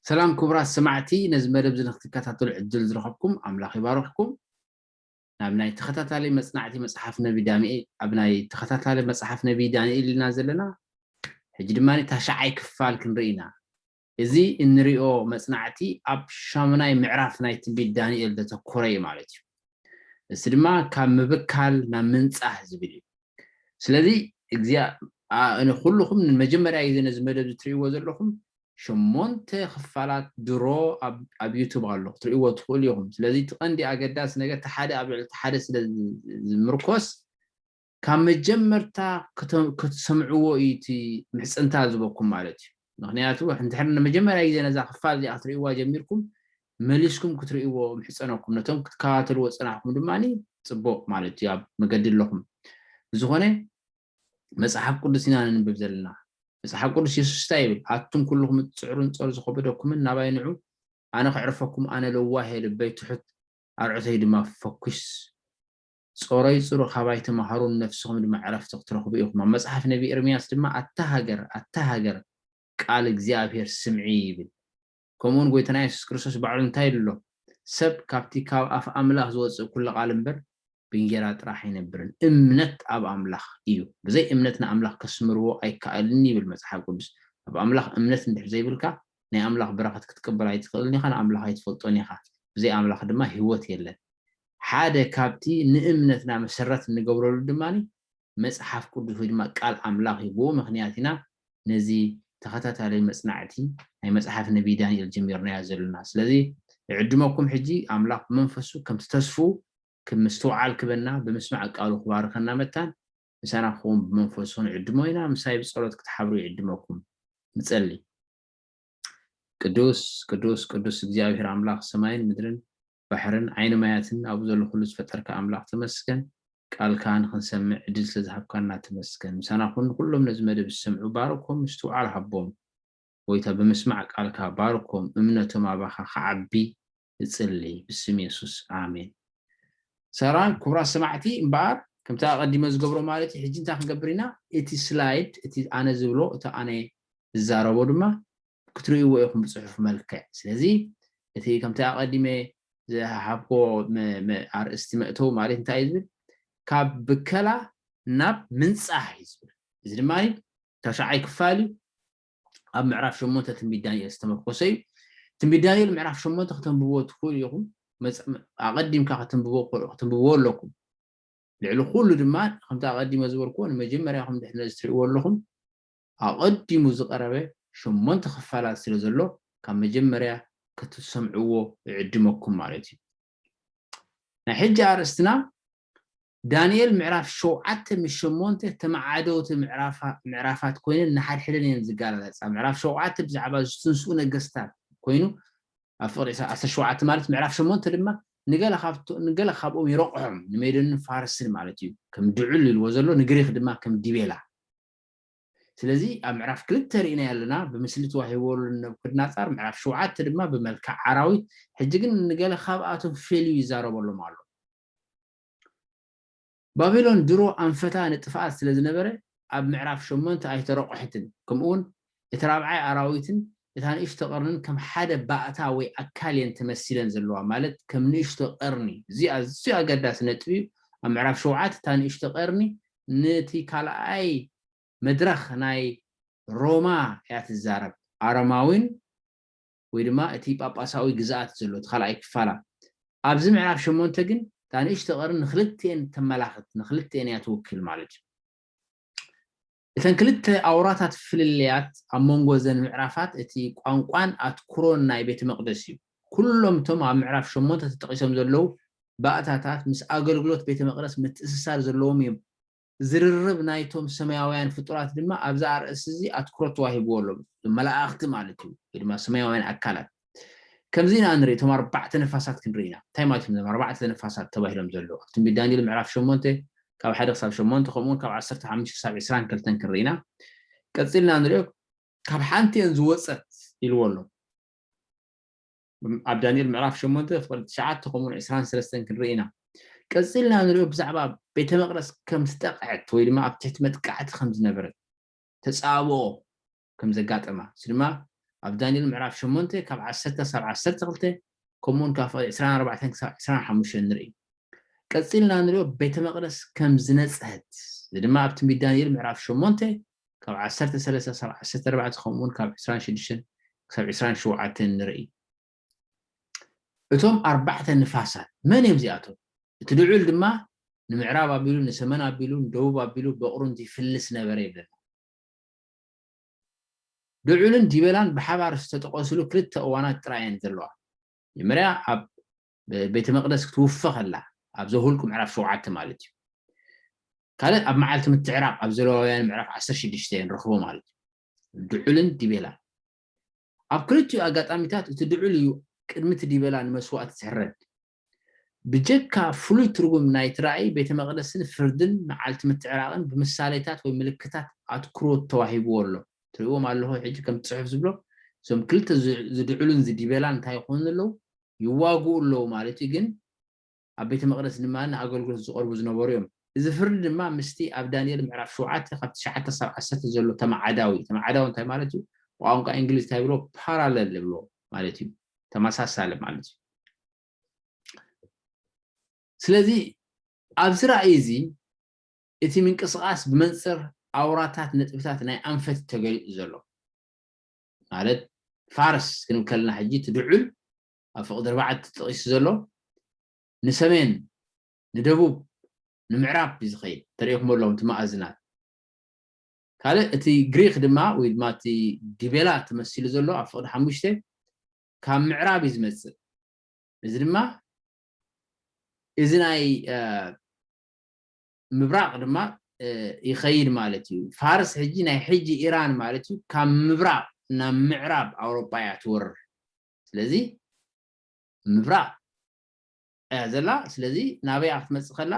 ሰላም ክቡራት ሰማዕቲ፣ ነዚ መደብ እዚ ንክትከታተሉ ዕድል ዝረኸብኩም ኣምላኽ ይባርኽኩም። ናብ ናይ ተኸታታሊ መጽናዕቲ መጽሓፍ ነቢ ዳንኤል፣ ኣብ ናይ ተኸታታሊ መጽሓፍ ነቢ ዳንኤል ኢና ዘለና። ሕጂ ድማ ታሽዓይ ክፋል ክንርኢ ኢና። እዚ እንሪኦ መጽናዕቲ ኣብ ሻሙናይ ምዕራፍ ናይ ትንቢት ዳንኤል ዘተኮረ እዩ ማለት እዩ። እዚ ድማ ካብ ምብካል ናብ ምንጻህ ዝብል እዩ። ስለዚ እግዚኣብ-፣ ኣ-፣ ን-፣ ኩልኹም ንመጀመርያ ግዜ ነዚ መደብ እዚ ትርእይዎ ዘለኹም ሸሞንተ ክፋላት ድሮ ኣብ፣ ኣብ ዩቱብ ኣሎ፣ ክትርእይዎ ትኽእሉ ኢኹም። ስለዚ እቲ ቀንዲ ኣገዳሲ ነገር እቲ ሓደ ኣብ ልዕሊ እቲ ሓደ ስለ ዝ-፣ ዝምርኮስ ካብ መጀመርታ ክተ-፣ ክትሰምዕዎ እዩ እቲ ምሕጽንታ ዝህበኩም ማለት እዩ። ምኽንያቱ እንድሕር ንመጀመርያ ግዜ ነዛ ክፋል እዚኣ ክትርእይዋ ጀሚርኩም መሊስኩም ክትርእይዎ ምሕጸነኩም። ነቶም ክትከታተልዎ ጸናሕኩም ድማ ጽቡቕ ማለት እዩ፣ ኣብ መገዲ ኣለኹም። ብዝኾነ መጽሓፍ ቅዱስ ኢና ነንብብ ዘለና። መጽሓፍ ቅዱስ የሱስ እንታይ ይብል? ኣቱም ኩልኹም እትጽዕሩን ጸር ዝኸበደኩምን ናባይ ንዑ፣ ኣነ ከዕርፈኩም፣ ኣነ ለዋህ እየ፣ ልበይ ትሑት፣ ኣርዑተይ ድማ ፈኲስ። ጾረይ ጽሩ፣ ካባይ ተማሃሩ፣ ንነፍስኹም ድማ ዕረፍቲ ክትረኽቡ ኢኹም። ኣብ መጽሓፍ ነቢ ኤርምያስ ድማ ኣታ ሃገር፣ ኣታ ሃገር፣ ቃል እግዚኣብሔር ስምዒ ይብል። ከምኡውን ጎይታና የሱስ ክርስቶስ ባዕሉ እንታይ ኢሉ ኣሎ? ሰብ ካብቲ ካብ ኣፍ ኣምላኽ ዝወጽእ ኩሉ ቃል እምበር ብእንጌራ ጥራሕ ኣይነብርን። እምነት ኣብ ኣምላኽ እዩ። ብዘይ እምነት ንኣምላኽ ከስምርዎ ኣይከኣልን ይብል መጽሓፍ ቅዱስ። ኣብ ኣምላኽ እምነት እንድሕር ዘይብልካ ናይ ኣምላኽ በረኸት ክትቅበል ኣይትኽእልን ኢኻ፣ ንኣምላኽ ኣይትፈልጦን ኢኻ። ብዘይ ኣምላኽ ድማ ህይወት የለን። ሓደ ካብቲ ንእምነትና መሰረት እንገብረሉ ድማ መጽሓፍ ቅዱስ ወይ ድማ ቃል ኣምላኽ እዩ። ብኡ ምኽንያት ኢና ነዚ ተኸታታሊ መጽናዕቲ ናይ መጽሓፍ ነቢይ ዳንኤል ጀሚርናዮ ዘለና። ስለዚ እዕድመኩም ሕጂ ኣምላኽ ብመንፈሱ ከምቲ ተስፉ ክምስትውዓል ክበና ብምስማዕ ቃሉ ክባርከና መታን ምሳና ክኸውን ብመንፈሱ ንዕድሞ ኢና። ምሳይ ብጸሎት ክትሓብሩ ይዕድመኩም። ንጸሊ። ቅዱስ ቅዱስ ቅዱስ እግዚኣብሔር ኣምላኽ ሰማይን ምድርን ባሕርን ዓይኒ ማያትን ኣብኡ ዘሎ ኩሉ ዝፈጠርካ ኣምላኽ ተመስገን። ቃልካ ንኽንሰምዕ ዕድል ስለ ዝሃብካና ተመስገን። ምሳና ኩን። ንኩሎም ነዚ መደብ ዝሰምዑ ባርኮም፣ ምስትውዓል ሃቦም። ጎይታ ብምስማዕ ቃልካ ባርኮም፣ እምነቶም ኣባኻ ክዓቢ እጽሊ ብስም የሱስ ኣሜን። ሰላም ክቡራት ሰማዕቲ፣ እምበኣር ከምቲ ኣቐዲመ ዝገብሮ ማለት እዩ። ሕጂ እንታይ ክንገብር ኢና? እቲ ስላይድ፣ እቲ ኣነ ዝብሎ፣ እቲ ኣነ ዝዛረቦ ድማ ክትርእይዎ ኢኹም ብጽሑፍ መልክዕ። ስለዚ እቲ ከምቲ ኣቐዲመ ዝሃብኮ መ-፣ መ-፣ ኣርእስቲ መእተዊ ማለት እንታይ እዩ ዝብል? ካብ ብከላ ናብ ምንጻህ እዩ ዝብል። እዚ ድማ ታሽዓይ ክፋል እዩ። ኣብ ምዕራፍ ሸሞንተ ትንቢት ዳንኤል ዝተመርኮሰ እዩ። ትንቢት ዳንኤል ምዕራፍ ሸሞንተ ከተንብብዎ ትኽእሉ ኢኹም። መጽ-፣ ኣቐዲምካ ከተንብብዎ፣ ክትንብብዎ ኣለኩም። ልዕሊ ኩሉ ድማ ከምቲ ኣቐዲመ ዝበልክዎ ንመጀመርያኹም ድሕሪ ነዚ ትርእይዎ ኣለኹም ኣቐዲሙ ዝቐረበ ሸሞንተ ክፋላት ስለ ዘሎ ካብ መጀመርያ ክትሰምዕዎ እዕድመኩም ማለት እዩ። ናይ ሕጂ ኣርእስትና ዳንኤል ምዕራፍ ሸውዓተ ምስ ሸሞንተ ተመዓደውቲ ምዕራፋ-፣ ምዕራፋት ኮይነን ንሓድሕደን እየን ዝጋላለጻ። ምዕራፍ ሸውዓተ ብዛዕባ ዝትንስኡ ነገስታት ኮይኑ ኣብ ፍቕሪ ዕስራ፣ ዓሰርተ ሸውዓተ ማለት ምዕራፍ ሸሞንተ ድማ ንገለ ካብቶ-፣ ንገለ ካብኦም ይረቑሖም፣ ንሜዶንን ፋርስን ማለት እዩ። ከም ድዑል ኢልዎ ዘሎ ንግሪኽ ድማ ከም ዲቤላ። ስለዚ ኣብ ምዕራፍ ክልተ ርኢናዮ ኣለና፣ ብምስሊ ተዋሂብዎ ነቡከድነጻር፣ ምዕራፍ ሸውዓተ ድማ ብመልክዕ ኣራዊት። ሕጂ ግን ንገለ ካብኣቶም ፈልዩ ይዛረበሎም ኣሎ። ባቢሎን ድሮ ኣንፈታ ንጥፍኣት ስለ ዝነበረ ኣብ ምዕራፍ ሸሞንተ ኣይተረቑሐትን። ከምኡውን እቲ ራብዓይ ኣራዊትን እታ ንእሽቶ ቀርንን ከም ሓደ ባእታ ወይ ኣካል እየን ተመሲለን ዘለዋ፣ ማለት ከም ንእሽቶ ቀርኒ። እዚ ኣዝዩ ኣገዳሲ ነጥቢ እዩ። ኣብ ምዕራፍ ሸውዓተ እታ ንእሽቶ ቀርኒ ነቲ ካልኣይ መድረኽ ናይ ሮማ እያ ትዛረብ። ኣረማዊን ወይ ድማ እቲ ጳጳሳዊ ግዝኣት ዘሎ እቲ ካልኣይ ክፋላ። ኣብዚ ምዕራፍ ሸሞንተ ግን እታ ንእሽቶ ቀርኒ ንክልቲኤን ተመላኽት፣ ንክልቲኤን እያ ትውክል ማለት እዩ። እተን ክልተ ኣውራታት ፍልልያት ኣብ መንጎ እዘን ምዕራፋት እቲ ቋንቋን ኣትኩሮን ናይ ቤተ መቕደስ እዩ። ኩሎም እቶም ኣብ ምዕራፍ ሸሞንተ ተጠቒሶም ዘለዉ ባእታታት ምስ ኣገልግሎት ቤተ መቕደስ ምትእስሳር ዘለዎም እዮም። ዝርርብ ናይቶም ሰማያውያን ፍጡራት ድማ ኣብዚ ኣርእስቲ እዚ ኣትኩሮት ተዋሂብዎ ኣሎ። መላእኽቲ ማለት እዩ፣ ወይ ድማ ሰማያውያን ኣካላት። ከምዚ ኢና ንርኢ፣ እቶም ኣርባዕተ ነፋሳት ክንርኢ ኢና። እንታይ ማለት እዮም እዞም ኣርባዕተ ነፋሳት ተባሂሎም ዘለዉ? ኣብ ትንቢት ዳንኤል ምዕራፍ ሸሞንተ ካብ ሓደ ክሳብ ሸሞንተ፣ ከምኡውን ካብ ዓሰርተ ሓሙሽተ ክሳብ ዕስራን ክልተን ክንርኢ ኢና። ቀጺልና ንሪኦ፣ ካብ ሓንቲ እየን ዝወጸት ኢልዎ ኣሎ። ኣብ ዳንኤል ምዕራፍ ሸሞንተ ፍቕሪ ትሽዓተ ከምኡውን ዕስራን ሰለስተን ክንርኢ ኢና። ቀጺልና ንሪኦ ብዛዕባ ቤተ መቕደስ ከም ዝጠቕዐት ወይ ድማ ኣብ ትሕቲ መጥቃዕቲ ከም ዝነበረት፣ ተጻብኦ ከም ዘጋጠማ፣ እዚ ድማ ኣብ ዳንኤል ምዕራፍ ሸሞንተ ካብ ዓሰርተ ክሳብ ዓሰርተ ክልተ፣ ከምኡውን ካብ ፍቕዲ ዕስራን ኣርባዕተን ክሳብ ዕስራን ሓሙሽተን ንርኢ። ቀጺልና ንሪኦ ቤተ መቕደስ ከም ዝነጽሀት፣ እዚ ድማ ኣብ ትንቢት ዳንኤል ምዕራፍ ሸሞንተ ካብ ዓሰርተ ሰለስተ ክሳብ ዓሰርተ ኣርባዕተ፣ ከምኡውን ካብ ዕስራን ሽዱሽተን ክሳብ ዕስራን ሸውዓተን ንርኢ። እቶም ኣርባዕተ ንፋሳት መን እዮም እዚኣቶም? እቲ ድዑል ድማ ንምዕራብ ኣቢሉ፣ ንሰሜን ኣቢሉ፣ ንደቡብ ኣቢሉ በቕሩንቲ ይፍልስ ነበረ ይብለና። ድዑልን ዲበላን ብሓባር ዝተጠቐስሉ ክልተ እዋናት ጥራይ እየን ዘለዋ። መጀመርያ ኣብ ቤተ መቕደስ ክትውፈ ከላ፣ ኣብ ዘሁልቁ ምዕራፍ ሸውዓተ ማለት እዩ። ካልእ ኣብ መዓልቲ ምትዕራቕ ኣብ ዘለዋውያን ምዕራፍ ዓሰርተ ሽዱሽተ ንረኽቦ ማለት እዩ። ድዑልን ዲበላን። ኣብ ክልቲኡ ኣጋጣሚታት እቲ ድዑል እዩ ቅድሚ እቲ ዲበላ ንመስዋእቲ ዝሕረድ። ብጀካ ፍሉይ ትርጉም ናይቲ ራእይ፣ ቤተ መቕደስን ፍርድን መዓልቲ ምትዕራቕን ብምሳሌታት ወይ ምልክታት ኣትኩሮት ተዋሂብዎ ኣሎ። ትርእዎም ኣለኹ ሕጂ ከምቲ ጽሑፍ ዝብሎ፣ እዞም ክልተ ዝ- ዝድዑልን ዝዲበላን እንታይ ይኾኑ ኣለዉ? ይዋግኡ ኣለዉ ማለት እዩ። ግን ኣብ ቤተ መቕደስ ድማ ንኣገልግሎት ዝቐርቡ ዝነበሩ እዮም። እዚ ፍርዲ ድማ ምስቲ ኣብ ዳንኤል ምዕራፍ ሸውዓተ ካብ ትሽዓተ ክሳብ ዓሰርተ ዘሎ ተማዓዳዊ፣ ተማዓዳዊ እንታይ ማለት እዩ? ብቋንቋ እንግሊዝ እንታይ ብሎ? ፓራለል ይብሎ ማለት እዩ። ተመሳሳሊ ማለት እዩ። ስለዚ ኣብዚ ራእይ እዚ እቲ ምንቅስቓስ ብመንጽር ኣውራታት ነጥብታት ናይ ኣንፈት ተገሊጹ ዘሎ ማለት ፋርስ ክንብል ከለና ሕጂ እቲ ድዑል ኣብ ፍቕዲ ኣርባዕተ ተጠቒሱ ዘሎ ንሰሜን፣ ንደቡብ፣ ንምዕራብ እዩ ዝኸይድ። ተሪእኹም ኣለኹም እቲ መኣዝናት። ካልእ እቲ ግሪክ ድማ ወይ ድማ እቲ ዲቤላ ተመሲሉ ዘሎ ኣብ ፍቕዲ ሓሙሽተ ካብ ምዕራብ እዩ ዝመጽእ። እዚ ድማ እዚ ናይ እ፣ ምብራቕ ድማ እ፣ ይኸይድ ማለት እዩ። ፋርስ ሕጂ ናይ ሕጂ ኢራን ማለት እዩ። ካብ ምብራቕ ናብ ምዕራብ ኣውሮጳ እያ ትወርር። ስለዚ ምብራቕ እያ ዘላ። ስለዚ ናበይ ክትመጽእ ከላ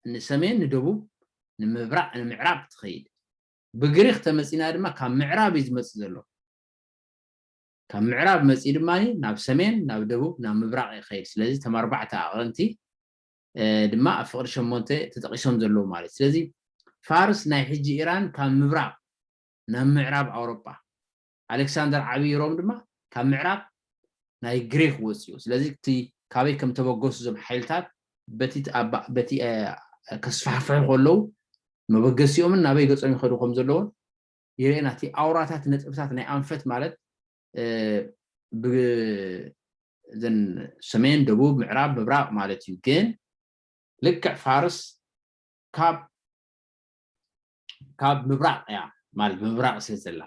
ንሰሜን፣ ንደቡብ፣ ንምብራቕ፣ ንምዕራብ ትኸይድ። ብግሪክ ተመጺና ድማ ካብ ምዕራብ እዩ ዝመጽእ ዘሎ። ካብ ምዕራብ መጺኡ ድማ ናብ ሰሜን፣ ናብ ደቡብ፣ ናብ ምብራቕ ይኸይድ። ስለዚ እቶም ኣርባዕተ ኣቕርንቲ እ፣ ድማ ኣብ ፍቕዲ ሸሞንተ ተጠቒሶም ዘለዉ ማለት እዩ። ስለዚ ፋርስ ናይ ሕጂ ኢራን ካብ ምብራቕ ናብ ምዕራብ ኣውሮጳ፣ ኣሌክሳንደር ዓብዪ ሮም ድማ ካብ ምዕራብ ናይ ግሪክ ወፂኡ። ስለዚ እቲ ካበይ ከም ተበገሱ እዞም ሓይልታት በቲ ተኣባ- በቲ እ፣ ከስፋሕፍሑ ከለዉ መበገሲኦምን ናበይ ገጾም ይኸዱ ከም ዘለውን የርእየና። እቲ ኣውራታት ነጥብታት ናይ ኣንፈት ማለት እ፣ ብ- እዘን ሰሜን፣ ደቡብ፣ ምዕራብ፣ ምብራቕ ማለት እዩ። ግን ልክዕ ፋርስ ካብ ካብ ምብራቕ እያ ማለት ብምብራቕ ስለ ዘላ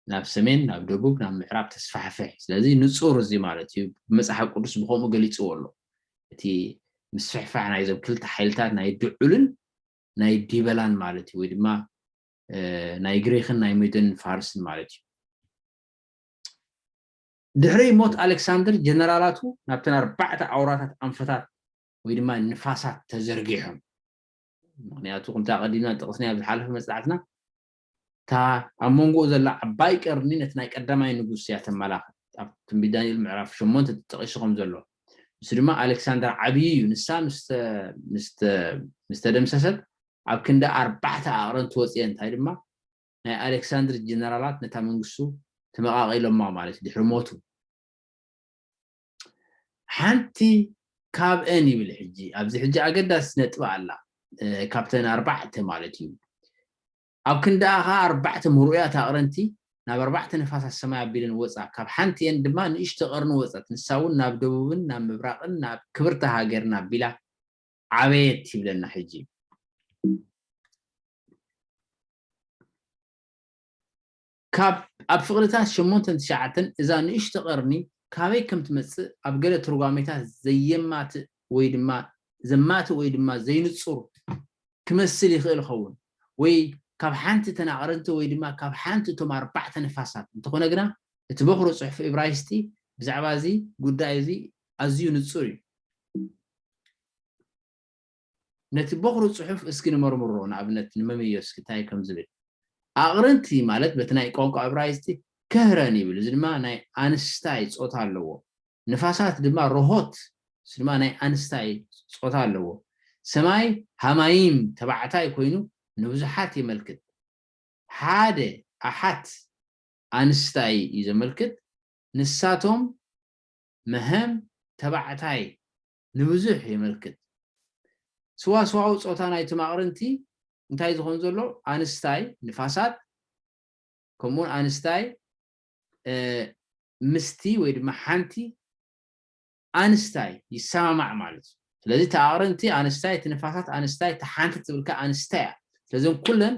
ናብ ሰሜን፣ ናብ ደቡብ፣ ናብ ምዕራብ ተስፋሕፍሕ። ስለዚ ንጹር እዚ ማለት እዩ። መጽሓፍ ቅዱስ ብኸምኡ ገሊጽዎ ኣሎ። እቲ ምስፍሕፋሕ ናይዞም ክልተ ሓይልታት ናይ ድዑልን ናይ ዲበላን ማለት እዩ፣ ወይ ድማ እ፣ ናይ ግሪክን ናይ ሜዶን ፋርስን ማለት እዩ። ድሕሪ ሞት ኣሌክሳንደር ጀነራላቱ ናብተን ኣርባዕተ ኣውራታት ኣንፈታት ወይ ድማ ንፋሳት ተዘርጊሖም። ምክንያቱ ከምቲ ኣቐዲምና ጠቕስናዮ ኣብ ዝሓለፈ መጽናዕትና እታ ኣብ መንጎኡ ዘላ ዓባይ ቀርኒ ነቲ ናይ ቀዳማይ ንጉስ እያ ተመላኽት። ኣብ ትንቢት ዳንኤል ምዕራፍ ሸሞንተ ተጠቒሱ ከም ዘሎ ንሱ ድማ ኣሌክሳንደር ዓብዪ እዩ። ንሳ ምስ ተ- ምስ ተ- ምስ ተደምሰሰት ኣብ ክንዲ ኣርባዕተ ኣቕረን ትወፅየ እንታይ ድማ ናይ ኣሌክሳንድር ጀነራላት ነታ መንግስቱ ተመቓቒሎማ ማለት እዩ ድሕሪ ሞቱ። ሓንቲ ካብአን ይብል ሕጂ ኣብዚ ሕጂ ኣገዳሲ ነጥቢ ኣላ ካብተን ኣርባዕተ ማለት እዩ። ኣብ ክንዳኣ ከዓ ኣርባዕተ ምሩያት ኣቕረንቲ ናብ ኣርባዕተ ነፋሳት ሰማይ ኣቢለን ወፃ። ካብ ሓንቲ እየን ድማ ንእሽቶ ቀርኒ ወፀት። ንሳ እውን ናብ ደቡብን ናብ ምብራቕን ናብ ክብርቲ ሃገርና ኣቢላ ዓበየት ይብለና። ሕጂ ካብ ኣብ ፍቕድታት ሸሞንተን ትሽዓተን እዛ ንእሽቶ ቀርኒ ካበይ ከም ትመጽእ ኣብ ገለ ትርጓሜታት ዘየማትእ ወይ ድማ ዘማትእ ወይ ድማ ዘይንጹር ክመስል ይኽእል ይኸውን፣ ወይ ካብ ሓንቲ ተን ኣቕርንቲ ወይ ድማ ካብ ሓንቲ እቶም ኣርባዕተ ነፋሳት እንተኾነ ግና እቲ በኹሪ ጽሑፍ እብራይስጢ ብዛዕባ እዚ ጉዳይ እዚ ኣዝዩ ንጹር እዩ። ነቲ በኹሪ ጽሑፍ እስኪ ንመርምሮ፣ ንኣብነት ንመምዮ እስኪ እንታይ ከም ዝብል። ኣቕርንቲ ማለት በቲ ናይ ቋንቋ እብራይስጢ ክህረን ይብል፣ እዚ ድማ ናይ ኣንስታይ ጾታ ኣለዎ። ንፋሳት ድማ ርሆት፣ እዚ ድማ ናይ ኣንስታይ ጾታ ኣለዎ። ሰማይ ሃማይም ተባዕታይ ኮይኑ ንብዙሓት የመልክት። ሓደ ኣሓት ኣንስታይ እዩ ዘመልክት። ንሳቶም መሀም ተባዕታይ ንብዙሕ የመልክት። ስዋስዋዊ ጾታ ናይቶም ኣቕርንቲ እንታይ ዝኾን ዘሎ? ኣንስታይ ንፋሳት፣ ከምኡውን ኣንስታይ ምስቲ ወይ ድማ ሓንቲ ኣንስታይ ይሰማማዕ ማለት እዩ። ስለዚ እቲ ኣቕርንቲ ኣንስታይ፣ እቲ ንፋሳት ኣንስታይ፣ እቲ ሓንቲ ትብል ከኣ ኣንስታይ እያ። ስለዘን ኩለን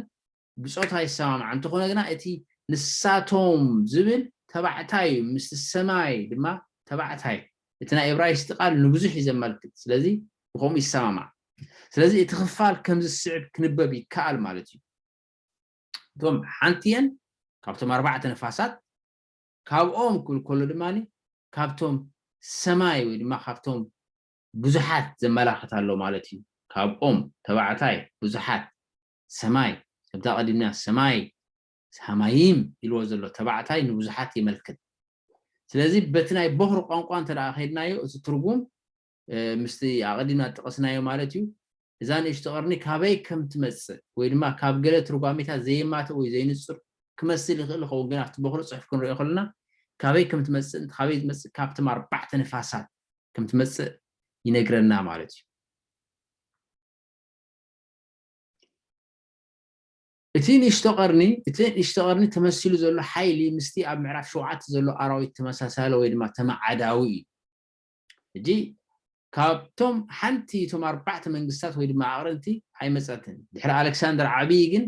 ብጾታ ይሰማማዓ። እንተኾነ ግና እቲ ንሳቶም ዝብል ተባዕታይ እዩ፣ ምስቲ ሰማይ ድማ ተባዕታይ። እቲ ናይ እብራይስጢ ቃል ንብዙሕ እዩ ዘመልክት። ስለዚ ብኸምኡ ይሰማማዕ። ስለዚ እቲ ክፋል ከምዚ ዝስዕብ ክንበብ ይከኣል ማለት እዩ። እቶም ሓንቲ እየን ካብቶም ኣርባዕተ ነፋሳት፣ ካብኦም ክብል ከሎ ድማ ካብቶም ሰማይ ወይ ድማ ካብቶም ብዙሓት ዘመላኽት ኣሎ ማለት እዩ። ካብኦም ተባዕታይ ብዙሓት፣ ሰማይ፣ ከምታ ቀዲምና ሰማይ፣ ሰማይም ኢልዎ ዘሎ ተባዕታይ ንብዙሓት የመልክት። ስለዚ በቲ ናይ ቦኽሪ ቋንቋ እንተ ደኣ ከይድናዮ እቲ ትርጉም ምስቲ ኣቐዲምና ዝጠቐስናዮ ማለት እዩ። እዛ ንእሽቶ ቀርኒ ካበይ ከም ትመጽእ ወይ ድማ ካብ ገለ ትርጓሜታት ዘየማትእ ወይ ዘይንጹር ክመስል ይኽእል ይኸውን፣ ግን ኣብቲ ቦኽሪ ጽሑፍ ክንሪኦ ከለና ካበይ ከም ትመጽእ፣ ካበይ ትመጽእ፣ ካብቶም ኣርባዕተ ንፋሳት ከም ትመጽእ ይነግረና ማለት እዩ። እቲ ንእሽቶ ቀርኒ፣ እቲ ንእሽቶ ቀርኒ ተመሲሉ ዘሎ ሓይሊ ምስቲ ኣብ ምዕራፍ ሸውዓተ ዘሎ ኣራዊት ተመሳሳሊ ወይ ድማ ተመዓዳዊ እዩ። ሕጂ ካብቶም ሓንቲ እቶም ኣርባዕተ መንግስታት ወይ ድማ ኣቕርንቲ ኣይመጸትን። ድሕሪ ኣሌክሳንደር ዓብዪ ግን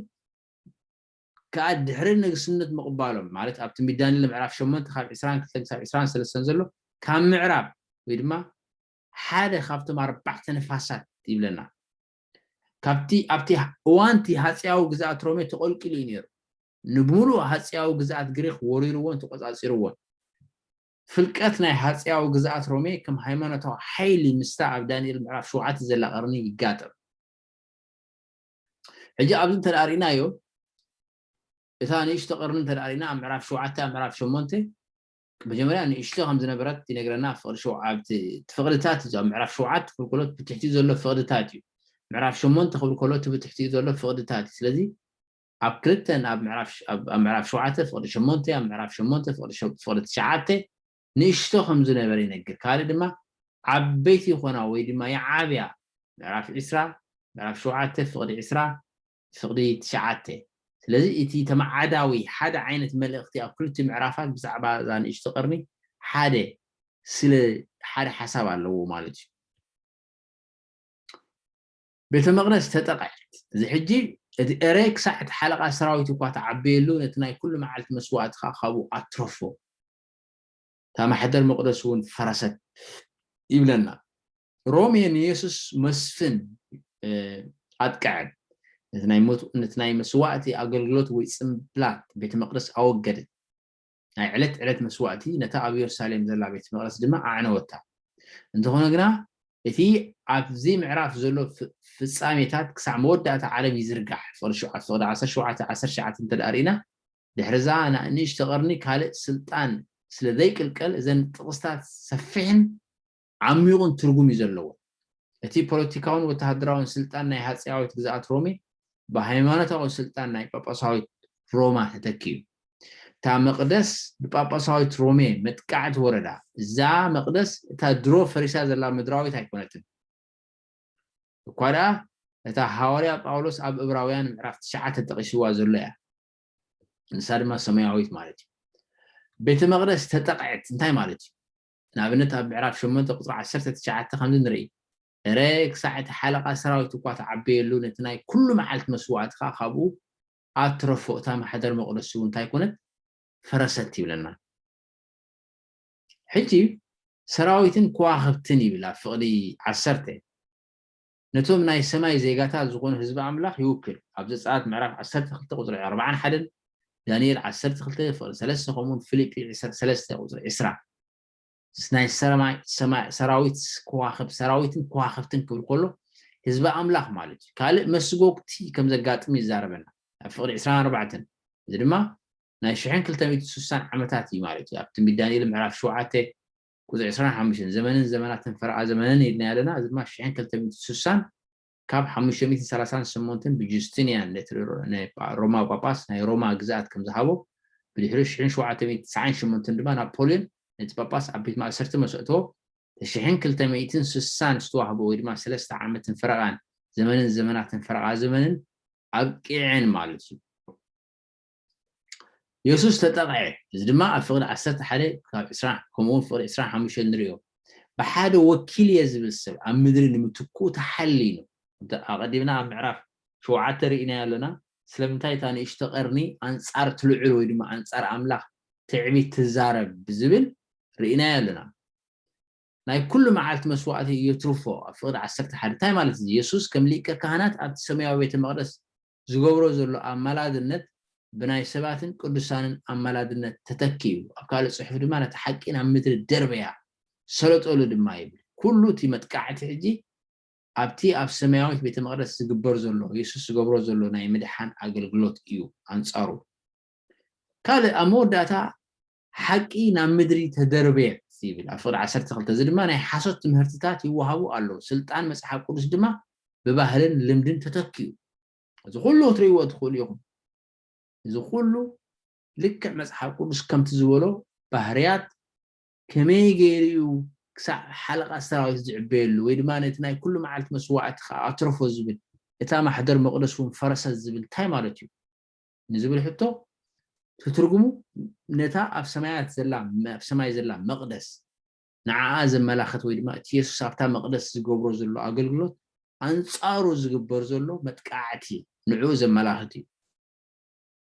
ከኣ ድሕሪ ንግስነት ምቕባሎም፣ ማለት ኣብ ትንቢት ዳንኤል ምዕራፍ ሸሞንተ ካብ ዕስራን ክልተን ክሳብ ዕስራን ሰለስተን ዘሎ፣ ካብ ምዕራብ ወይ ድማ ሓደ ካብቶም ኣርባዕተ ነፋሳት ይብለና። ካብቲ ኣብቲ እዋንቲ ሃጽያዊ ግዝኣት ሮሜ ተቖልቂሉ እዩ ነይሩ። ንብምሉእ ሃጽያዊ ግዝኣት ግሪኽ ወሪርዎን ተቖጻጺርዎን። ፍልቀት ናይ ሃጽያዊ ግዝኣት ሮሜ ከም ሃይማኖታዊ ሓይሊ ምስታ ኣብ ዳንኤል ምዕራፍ ሸውዓተ ዘላ ቀርኒ ይጋጠም። ሕጂ ኣብዚ እንተ ደኣ ርኢናዮ፣ እታ ንእሽቶ ቀርኒ እንተ ደኣ ርኢና ኣብ ምዕራፍ ሸውዓተ፣ ኣብ ምዕራፍ ሸሞንተ መጀመርያ ንእሽቶ ከም ዝነበረት ይነግረና። ፍቕዲ ሸው-፣ ኣብቲ ፍቕድታት እዩ። ኣብ ምዕራፍ ሸውዓተ ክብል ከሎ እቲ ብትሕቲኡ ዘሎ ፍቕድታት እዩ። ምዕራፍ ሸሞንተ ክብል ከሎ እቲ ብትሕቲኡ ዘሎ ፍቕድታት እዩ። ስለዚ ኣብ ክልተን ኣብ ምዕራፍ ሽ-፣ ኣብ፣ ኣብ ምዕራፍ ሸውዓተ ፍቕዲ ሸሞንተ፣ ኣብ ምዕራፍ ሸሞንተ ፍቕዲ ሸ-፣ ፍቕዲ ትሽዓተ ንእሽቶ ከም ዝነበረ ይነግር። ካልእ ድማ ዓበይቲ ይኾና ወይ ድማ ይዓብያ። ምዕራፍ ዕስራ፣ ምዕራፍ ሸውዓተ ፍቕዲ ዕስራ፣ ፍቕዲ ትሽዓተ። ስለዚ እቲ ተመዓዳዊ ሓደ ዓይነት መልእኽቲ ኣብ ክልቲኡ ምዕራፋት ብዛዕባ እዛ ንእሽቶ ቀርኒ ሓደ ስለ ሓደ ሓሳብ ኣለዎ ማለት እዩ። ቤተ መቕደስ ተጠቕዐት። እዚ ሕጂ እቲ ኤረ ክሳዕ እቲ ሓለቓ ሰራዊት እኳ ተዓበየሉ፣ ነቲ ናይ ኩሉ መዓልቲ መስዋእቲ ኸኣ ካብኡ ኣትረፎ። እታ ማሕደር መቕደስ እውን ፈረሰት ይብለና። ሮሜ ንየሱስ መስፍን፣ እ፣ ኣጥቅዐት። ነቲ ናይ ሞት-፣ ነቲ ናይ መስዋእቲ ኣገልግሎት ወይ ጽምብላት ቤተ መቕደስ ኣወገደት። ናይ ዕለት ዕለት መስዋእቲ ነታ ኣብ የሩሳሌም ዘላ ቤተ መቕደስ ድማ ኣዕነወታ። እንተኾነ ግና እቲ ኣብዚ ምዕራፍ ዘሎ ፍ-፣ ፍጻሜታት ክሳዕ መወዳእታ ዓለም ይዝርጋሕ። ፍቕዲ ሸውዓተ፣ ፍቕዲ ዓሰርተ ሸውዓተ፣ ዓሰርተ ትሽዓተ እንተ ደኣ ርኢና፣ ድሕሪ እዛ ና-፣ ንእሽቶ ቀርኒ ካልእ ስልጣን ስለ ዘይቅልቀል፣ እዘን ጥቕስታት ሰፊሕን ዓሚቑን ትርጉም እዩ ዘለዎ። እቲ ፖለቲካውን ወተሃደራውን ስልጣን ናይ ሃጸያዊት ግዝኣት ሮሜ ብሃይማኖታዊ ስልጣን ናይ ጳጳሳዊት ሮማ ተተኪኡ። እታ መቕደስ ብጳጳሳዊት ሮሜ መጥቃዕቲ ወረዳ። እዛ መቕደስ እታ ድሮ ፈሪሳ ዘላ ምድራዊት ኣይኮነትን። እኳ ደኣ እታ ሃዋርያ ጳውሎስ ኣብ ዕብራውያን ምዕራፍ ትሽዓተ ተጠቒስዋ ዘሎ እያ። ንሳ ድማ ሰማያዊት ማለት እዩ። ቤተ መቕደስ ተጠቕዐት እንታይ ማለት እዩ? ንኣብነት ኣብ ምዕራፍ ሸሞንተ ቁጽሪ ዓሰርተ ትሽዓተ ከምዚ ንርኢ፣ "እረ ክሳዕ እቲ ሓለቓ ሰራዊት እኳ ተዓበየሉ፣ ነቲ ናይ ኩሉ መዓልቲ መስዋእቲ ከኣ ካብኡ ኣትረፎ፣ እታ ማሕደር መቕደሱ እንታይ ኮነት? ፈረሰት" ይብለና። ሕጂ ሰራዊትን ከዋኽብትን ይብል ኣብ ፍቕዲ ዓሰርተ። ነቶም ናይ ሰማይ ዜጋታት ዝኾኑ ህዝቢ ኣምላኽ ይውክል። ኣብ ዘጸኣት ምዕራፍ ዓሰርተ ክልተ ቁጽሪ ኣርባዓን ሓደን፣ ዳንኤል ዓሰርተ ክልተ ፍቕዲ ሰለስተ፣ ከምኡውን ፊልጲ ዕስራ ሰለስተ ቁጽሪ ዕስራ። ናይ ሰማይ፣ ሰማይ፣ ሰራዊት ከዋኽብ-፣ ሰራዊትን ከዋኽብትን ክብል ከሎ ህዝቢ ኣምላኽ ማለት እዩ። ካልእ መስጎግቲ ከም ዘጋጥም ይዛረበና ኣብ ፍቕዲ ዕስራን ኣርባዕተን። እዚ ድማ ናይ ሽሕን ክልተ ሚእትን ስሳን ዓመታት እዩ ማለት እዩ። ኣብ ትንቢት ዳንኤል ምዕራፍ ሸውዓተ ቁጽሪ ዕስራን ሓሙሽተን፣ "ዘመንን ዘመናትን ፈርኣ ዘመንን" ኢልና ኣለና። እዚ ድማ ሽሕን ክልተ ሚእትን ስሳን ካብ ሓሙሽተ ሚእትን ሰላሳን ሸሞንተን ብጁስቲንያን ነቲ ሮ-፣ ናይ ጳ-፣ ሮማዊ ጳጳስ ናይ ሮማ ግዝኣት ከም ዝሃቦ ብድሕሪ ሽሕን ሸውዓተ ሚእትን ትስዓን ሸሞንተን ድማ ናፖልዮን ነቲ ጳጳስ ኣብ ቤት ማእሰርቲ መሰእቶ ተሽሕን ክልተ ሚእትን ስሳን ዝተዋህቦ ወይ ድማ ሰለስተ ዓመትን ፈረቓን ዘመንን ዘመናትን ፈረቓ ዘመንን ኣብቂዐን ማለት እዩ። የሱስ ተጠቕዐ። እዚ ድማ ኣብ ፍቕዲ ዓሰርተ ሓደ ካብ ዕስራ ከምኡ እውን ፍቕዲ ዕስራን ሓሙሽተን ንሪኦ። ብሓደ ወኪል እየ ዝብል ሰብ ኣብ ምድሪ ንምትክኡ ተሓሊኑ። ኣቐዲምና ኣብ ምዕራፍ ሸውዓተ ርኢናዮ ኣለና። ስለምንታይ እታ ንእሽቶ ቀርኒ ኣንጻር ትልዑል ወይ ድማ ኣንጻር ኣምላኽ ትዕቢት ትዛረብ ብዝብል ርኢናዮ ኣለና። ናይ ኩሉ መዓልቲ መስዋእቲ የትርፎ ኣብ ፍቕዲ ዓሰርተ ሓደ እንታይ ማለት እዩ? የሱስ ከም ሊቀ ካህናት ኣብቲ ሰማያዊ ቤተ መቕደስ ዝገብሮ ዘሎ ኣማላድነት ብናይ ሰባትን ቅዱሳንን ኣማላድነት ተተኪኡ ኣብ ካልእ ጽሑፍ ድማ ነቲ ሓቂ ናብ ምድሪ ደርበያ ሰለጠሉ ድማ ይብል። ኩሉ እቲ መጥቃዕቲ ሕጂ ኣብቲ ኣብ ሰማያዊት ቤተ መቕደስ ዝግበር ዘሎ የሱስ ዝገብሮ ዘሎ ናይ ምድሓን ኣገልግሎት እዩ ኣንጻሩ። ካልእ ኣብ መወዳእታ ሓቂ ናብ ምድሪ ተደርበየት ይብል ኣብ ፍቕዲ ዓሰርተ ክልተ። እዚ ድማ ናይ ሓሶት ትምህርትታት ይወሃቡ ኣለዉ። ስልጣን መጽሓፍ ቅዱስ ድማ ብባህልን ልምድን ተተኪኡ። እዚ ኩሉ ክትርእይዎ ትኽእሉ ኢኹም። እዚ ኩሉ ልክዕ መጽሓፍ ቅዱስ ከምቲ ዝበሎ ባህርያት ከመይ ገይሩ እዩ ክሳዕ ሓለቓ ሰራዊት ዝዕበየሉ ወይ ድማ ነቲ ናይ ኩሉ መዓልቲ መስዋዕቲ ከዓ ኣትረፎ ዝብል እታ ማሕደር መቕደስ እውን ፈረሰት ዝብል እንታይ ማለት እዩ ንዝብል ሕቶ ትትርጉሙ ነታ ኣብ ሰማያት ዘላ ኣብ ሰማይ ዘላ መቕደስ ንዓኣ ዘመላኽት ወይ ድማ እቲ የሱስ ኣብታ መቕደስ ዝገብሮ ዘሎ ኣገልግሎት ኣንጻሩ ዝግበር ዘሎ መጥቃዕቲ ንዕኡ ዘመላኽት እዩ።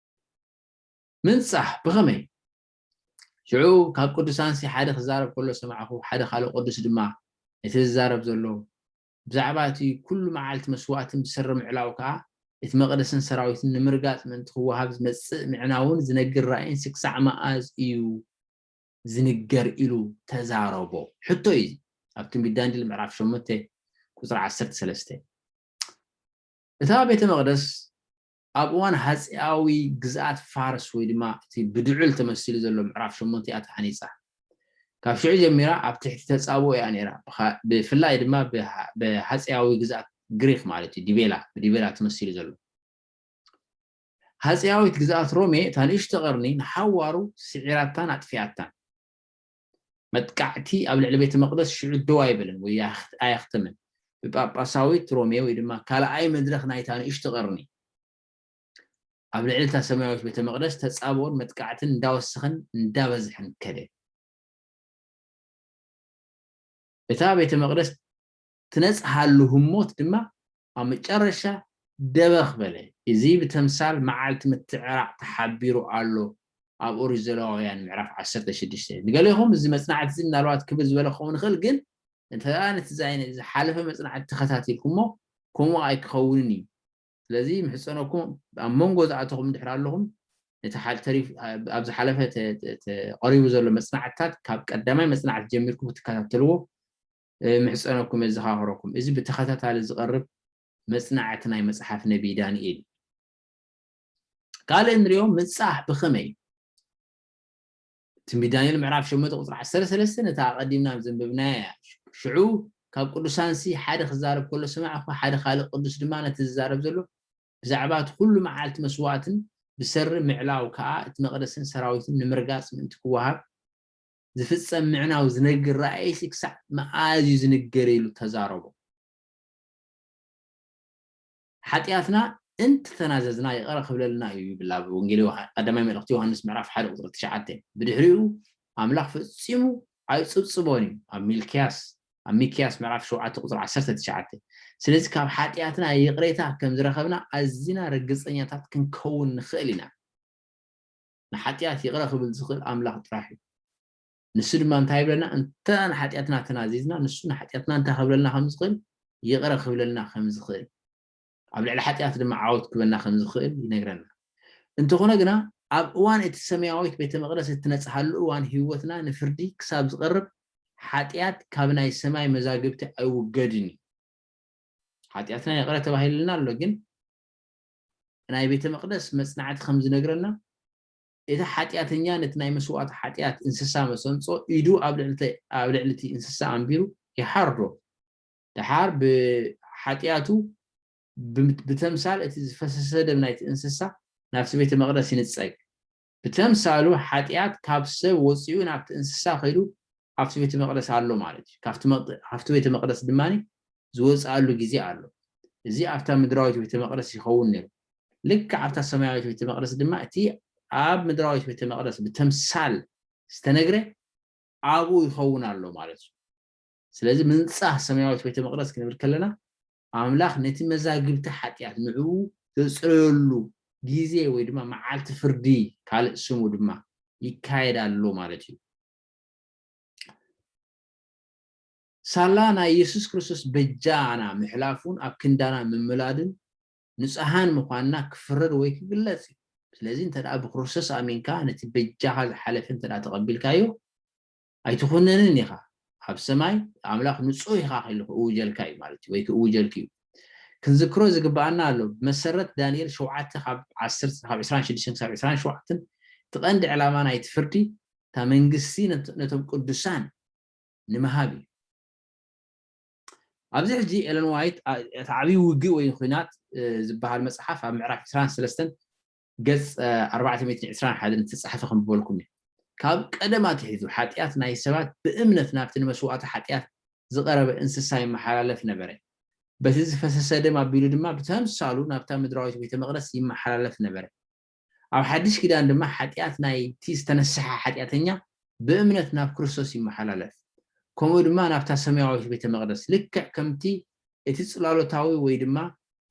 ምንጻህ ብኸመይ? ሽዑ ካብ ቅዱሳንሲ ሓደ ክዛረብ ከሎ ሰማዕኹ፣ ሓደ ካልእ ቅዱስ ድማ እቲ ዝዛረብ ዘሎ ብዛዕባ እቲ ኩሉ መዓልቲ መስዋእትን ብሰሪ ምዕላው ከኣ እቲ መቕደስን ሰራዊትን ንምርጋጽ ምእንቲ ክወሃብ ዝመጽእ ምዕናውን ዝነግር ራእይንሲ ክሳዕ መኣዝ እዩ ዝንገር ኢሉ ተዛረቦ። ሕቶ እዩ ኣብ ትንቢት ዳንኤል ምዕራፍ ሸሞንተ ቁፅሪ ዓሰርተ ሰለስተ። እታ ቤተ መቕደስ ኣብ እዋን ሃፀያዊ ግዝኣት ፋርስ ወይ ድማ እቲ ብድዑል ተመሲሉ ዘሎ ምዕራፍ ሸሞንተ እያ ተሃኒፃ። ካብ ሽዑ ጀሚራ ኣብ ትሕቲ ተፃብኦ እያ ነይራ። ብኻ- ብፍላይ ድማ ብሃ- ብሃፀያዊ ግዝኣት ግሪክ ማለት እዩ ዲቤላ ብዲቤላ ተመሲሉ ዘሎ ሃፀያዊት ግዝኣት ሮሜ እታ ንእሽቶ ቀርኒ ንሓዋሩ ስዒራታን ኣጥፊኣታን። መጥቃዕቲ ኣብ ልዕሊ ቤተ መቕደስ ሽዑ ደው ኣይበለን ወይ ኣያኽተመን። ብጳጳሳዊት ሮሜ ወይ ድማ ካልኣይ መድረኽ ናይታ ንእሽቶ ቀርኒ ኣብ ልዕሊ እታ ሰማያዊት ቤተ መቕደስ ተጻብኦን መጥቃዕትን እንዳወሰኸን እንዳበዝሐን ከደ። እታ ቤተ መቕደስ ትነጽሃሉ ህሞት ድማ ኣብ መጨረሻ ደበኽ በለ። እዚ ብተምሳል መዓልቲ ምትዕራቕ ተሓቢሩ ኣሎ። ኣብ ኦሪት ዘለዋውያን ምዕራፍ ዓሰርተ ሽዱሽተ ንገሌኹም እዚ መጽናዕቲ እዚ ምናልባት ክብል ዝበለ ክኸውን ይኽእል፣ ግን እንተ ነቲ ዝሓለፈ መጽናዕቲ ተኸታቲልኩሞ ከምኡ ኣይክኸውንን እዩ። ስለዚ ምሕፀነኩም ኣብ መንጎ ዝኣተኹም እንድሕር ኣለኹም ነቲ ሓል ተሪፍ ኣብ ዝሓለፈ ተቐሪቡ ዘሎ መፅናዕትታት ካብ ቀዳማይ መፅናዕቲ ጀሚርኩም ክትከታተልዎ ምሕፀነኩም የዘኻኽረኩም። እዚ ብተኸታታሊ ዝቐርብ መፅናዕቲ ናይ መፅሓፍ ነቢይ ዳንኤል እዩ። ካልእ እንሪኦ ምንፃሕ ብኸመይ ትንቢት ዳንኤል ምዕራፍ ሸሞንተ ቁፅሪ ዓሰርተ ሰለስተ ነታ ኣቐዲምና ዘንበብናያ እያ። ሽዑ ካብ ቅዱሳንሲ ሓደ ክዛረብ ከሎ ሰማዕኩ፣ ሓደ ካልእ ቅዱስ ድማ ነቲ ዝዛረብ ዘሎ ብዛዕባ እቲ ኩሉ መዓልቲ መስዋእትን ብሰሪ ምዕላው ከኣ እቲ መቕደስን ሰራዊትን ንምርጋጽ ምእንቲ ክወሃብ ዝፍጸም ምዕናው ዝነግር ራእይሲ ክሳዕ መኣዝ እዩ ዝንገር ኢሉ ተዛረቦ። ሓጢኣትና እንተተናዘዝና ይቕረ ክብለልና እዩ ይብል ኣብ ወንጌል ዮሃ- ቀዳማይ መልእኽቲ ዮሃንስ ምዕራፍ ሓደ ቁፅሪ ትሽዓተ። ብድሕሪኡ ኣምላኽ ፈጺሙ ኣይፅብፅቦን እዩ ኣብ ሚልክያስ ኣብ ሚክያስ ምዕራፍ ሸውዓተ ቁፅሪ ዓሰርተ ትሽዓተ። ስለዚ ካብ ሓጢኣትና ይቕሬታ ከም ዝረኸብና ኣዝና ርግፀኛታት ክንከውን ንኽእል ኢና። ንሓጢኣት ይቕረ ክብል ዝኽእል ኣምላኽ ጥራሕ እዩ። ንሱ ድማ እንታይ ይብለና? እንተ ንሓጢኣትና ተናዚዝና ንሱ ንሓጢኣትና እንታይ ክብለልና ከም ዝኽእል ይቕረ ክብለልና ከም ዝኽእል ኣብ ልዕሊ ሓጢኣት ድማ ዓወት ክበና ከም ዝኽእል ይነግረና። እንተኾነ ግና ኣብ እዋን እቲ ሰማያዊት ቤተ መቕደስ እትነጽሃሉ እዋን ህይወትና ንፍርዲ ክሳብ ዝቐርብ ሓጢኣት ካብ ናይ ሰማይ መዛግብቲ ኣይውገድን እዩ። ሓጢኣትና ይቕረ ተባሂልና ኣሎ፣ ግን ናይ ቤተ መቕደስ መጽናዕቲ ከም ዝነግረና እቲ ሓጢኣተኛ ነቲ ናይ መስዋእቲ ሓጢኣት እንስሳ መሰንጾ ኢዱ ኣብ ልዕሊ እቲ እንስሳ ኣንቢሩ ይሓርዶ። ደሓር ብሓጢኣቱ ብተምሳል እቲ ዝፈሰሰ ደም ናይቲ እንስሳ ናብቲ ቤተ መቕደስ ይንጸግ። ብተምሳሉ ሓጢኣት ካብ ሰብ ወፂኡ ናብቲ እንስሳ ከይዱ ኣብቲ ቤተ መቕደስ ኣሎ ማለት እዩ። ካብቲ መቕ- ካብቲ ቤተ መቕደስ ድማ ዝወፅኣሉ ግዜ ኣሎ። እዚ ኣብታ ምድራዊት ቤተ መቕደስ ይኸውን ነይሩ። ልክዕ ኣብታ ሰማያዊት ቤተ መቕደስ ድማ እቲ ኣብ ምድራዊት ቤተ መቕደስ ብተምሳል ዝተነግረ ኣብኡ ይኸውን ኣሎ ማለት እዩ። ስለዚ ምንጻህ ሰማያዊት ቤተ መቕደስ ክንብል ከለና ኣምላኽ ነቲ መዛግብቲ ሓጢኣት ንዕኡ ዘጽረየሉ ግዜ ወይ ድማ መዓልቲ ፍርዲ ካልእ ስሙ ድማ ይካየድ ኣሎ ማለት እዩ። ሳላ ናይ የሱስ ክርስቶስ በጃና ምሕላፉን ኣብ ክንዳና ምምላድን ንጹሃን ምዃንና ክፍረድ ወይ ክግለጽ እዩ። ስለዚ እንተ ደኣ ብክርስቶስ ኣሚንካ ነቲ በጃኻ ዝሓለፈ እንተ ደኣ ተቐቢልካዮ ኣይትኹነንን ኢኻ። ኣብ ሰማይ ኣምላኽ ንጹህ ኢኻ ኢሉ ክእውጀልካ እዩ ማለት እዩ ወይ ክእውጀልክ እዩ። ክንዝክሮ ዝግባኣና ኣሎ። ብመሰረት ዳንኤል ሸውዓተ ካብ ዓሰርተ ካብ ዕስራን ሽዱሽተን ክሳብ ዕስራን ሸውዓተን እቲ ቀንዲ ዕላማ ናይቲ ፍርዲ እታ መንግስቲ ነት- ነቶም ቅዱሳን ንምሃብ እዩ። ኣብዚ ሕጂ ኤለን ዋይት ኣ- እቲ ዓብዪ ውግእ ወይ ኹናት እ፣ ዝበሃል መፅሓፍ ኣብ ምዕራፍ ዕስራን ሰለስተን ገፅ እ፣ ኣርባዕተ ሚእትን ዕስራን ሓደን ዝተፃሕፈ ከንብበልኩም እዩ። ካብ ቀደም ኣትሒዙ ሓጢኣት ናይ ሰባት ብእምነት ናብቲ ንመስዋእቲ ሓጢኣት ዝቐረበ እንስሳ ይመሓላለፍ ነበረ። በቲ ዝፈሰሰ ደም ኣቢሉ ድማ ብተምሳሉ ናብታ ምድራዊት ቤተ መቕደስ ይመሓላለፍ ነበረ። ኣብ ሓድሽ ኪዳን ድማ ሓጢኣት ናይቲ ዝተነስሐ ሓጢኣተኛ ብእምነት ናብ ክርስቶስ ይመሓላለፍ። ከምኡ ድማ ናብታ ሰማያዊት ቤተ መቕደስ ልክዕ ከምቲ እቲ ጽላሎታዊ ወይ ድማ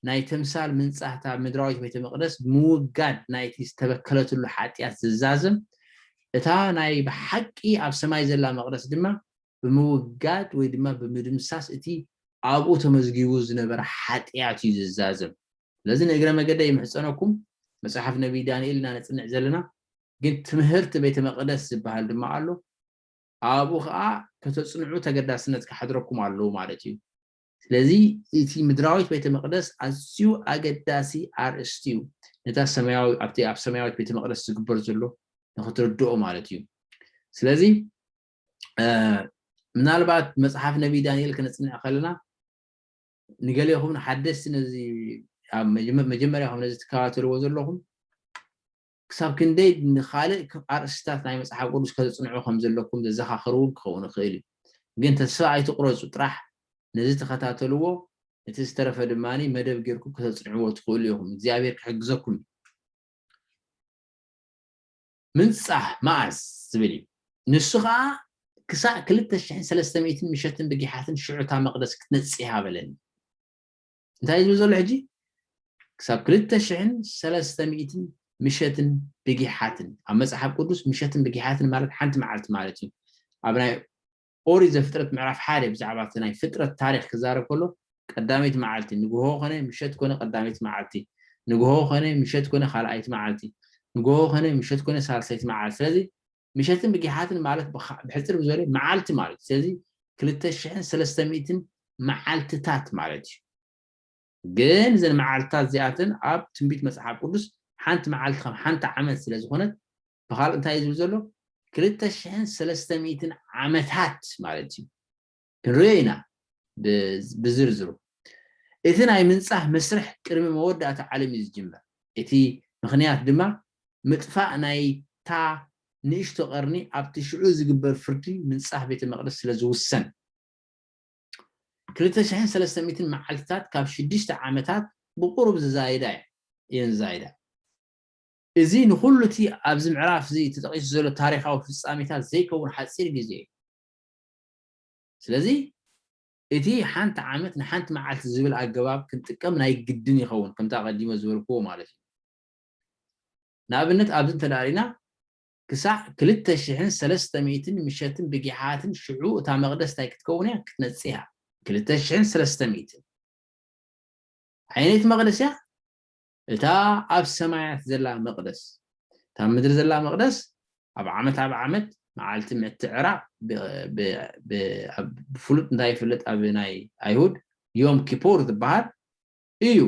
ናይ ተምሳል ምንጻህታ ምድራዊት ቤተ መቕደስ ምውጋድ ናይቲ ዝተበከለትሉ ሓጢኣት ዝዛዘም እታ ናይ ብሓቂ ኣብ ሰማይ ዘላ መቕደስ ድማ ብምውጋድ ወይ ድማ ብምድምሳስ እቲ ኣብኡ ተመዝጊቡ ዝነበረ ሓጢኣት እዩ ዝዛዘም። ስለዚ ንእግረ መገደ ይምሕፀነኩም መፅሓፍ ነቢይ ዳንኤል ኢና ነፅንዕ ዘለና፣ ግን ትምህርቲ ቤተ መቅደስ ዝበሃል ድማ ኣሎ። ኣብኡ ከዓ ከተፅንዑ ተገዳስነት ክሓድረኩም ኣለዎ ማለት እዩ። ስለዚ እቲ ምድራዊት ቤተ መቅደስ ኣዝዩ ኣገዳሲ ኣርእስቲ እዩ። ነታ ሰማያዊ ኣብቲ ኣብ ሰማያዊት ቤተ መቅደስ ዝግበር ዘሎ ንክትርድኦ ማለት እዩ። ስለዚ ምናልባት መፅሓፍ ነቢይ ዳንኤል ክነፅንዕ ከለና ንገሌኹም ንሓደስቲ ነዚ መጀመርያኹም ነዚ ትከታተልዎ ዘለኹም ክሳብ ክንደይ ንካልእ ኣርእስታት ናይ መፅሓፍ ቅዱስ ከተፅንዑ ከም ዘለኩም ዘዘኻኽር እውን ክኸውን ይኽእል እዩ። ግን ተስፋ ኣይትቁረፁ ጥራሕ ነዚ ተኸታተልዎ። እቲ ዝተረፈ ድማ መደብ ጌርኩም ከተፅንዕዎ ትኽእሉ ኢኹም። እግዚኣብሔር ክሕግዘኩም እዩ። ምንጻህ መኣዝ ዝብል እዩ። ንሱ ኸዓ ክሳዕ ክልተ ሽሕን ሰለስተ ሚእትን ምሸትን ብጊሓትን ሽዑ እታ መቕደስ ክትነጽህ እያ በለኒ። እንታይ እዩ ዝብል ዘሎ ሕጂ? ክሳብ ክልተ ሽሕን ሰለስተ ሚእትን ምሸትን ብጊሓትን ኣብ መጽሓፍ ቅዱስ ምሸትን ብጊሓትን ማለት ሓንቲ መዓልቲ ማለት እዩ። ኣብ ናይ ኦሪት ዘፍጥረት ምዕራፍ ሓደ ብዛዕባ እቲ ናይ ፍጥረት ታሪክ ክዛረብ ከሎ ቀዳመይቲ መዓልቲ ንግሆ ኮነ ምሸት ኮነ ቀዳመይቲ መዓልቲ ንግሆ ኮነ ምሸት ኮነ ካልኣይቲ መዓልቲ ንግሆ ኮነ ምሸት ኮነ ሳልሰይቲ መዓልቲ ስለዚ ምሸትን ብጊሓትን ማለት ብሓ- ብሕፅር ብዝበለ መዓልቲ ማለት ስለዚ ክልተ ሽሕን ሰለስተ ሚእትን መዓልትታት ማለት እዩ ግን እዘን መዓልትታት እዚኣተን ኣብ ትንቢት መፅሓፍ ቅዱስ ሓንቲ መዓልቲ ከም ሓንቲ ዓመት ስለ ዝኾነት ብካልእ እንታይ እዩ ዝብል ዘሎ ክልተ ሽሕን ሰለስተ ሚእትን ዓመታት ማለት እዩ ክንሪኦ ኢና ብ- ብዝርዝሩ እቲ ናይ ምንፃህ መስርሕ ቅድሚ መወዳእታ ዓለም እዩ ዝጅመር እቲ ምክንያት ድማ ምጥፋእ ናይታ ንእሽቶ ቀርኒ ኣብቲ ሽዑ ዝግበር ፍርዲ ምንፃህ ቤተ መቅደስ ስለ ዝውሰን ክልተ ሽሕን ሰለስተ ሚእትን መዓልትታት ካብ ሽዱሽተ ዓመታት ብቁሩብ ዝዛይዳ እየን ዝዛይዳ እዚ ንኩሉ እቲ ኣብዚ ምዕራፍ እዚ ተጠቂሱ ዘሎ ታሪካዊ ፍጻሜታት ዘይከውን ሓፂር ግዜ እዩ ስለዚ እቲ ሓንቲ ዓመት ንሓንቲ መዓልቲ ዝብል ኣገባብ ክንጥቀም ናይ ግድን ይኸውን ከምቲ ኣቐዲሞ ዝበልክዎ ማለት እዩ ንኣብነት ኣብዚ እንተዳሪና ክሳዕ ክልተ ሽሕን ሰለስተ ሚእትን ምሸትን ብጊሓትን ሽዑ እታ መቕደስ እንታይ ክትከውን እያ ክትነጽእ እያ ክልተ ሽሕን ሰለስተ ሚእትን ዓይነት መቕደስ እያ እታ ኣብ ሰማያት ዘላ መቕደስ እታ ምድሪ ዘላ መቕደስ ኣብ ዓመት ኣብ ዓመት መዓልቲ ምትዕራቕ ብፍሉጥ እንታይ ይፍለጥ ኣብ ናይ ኣይሁድ ዮም ኪፖር ዝበሃል እዩ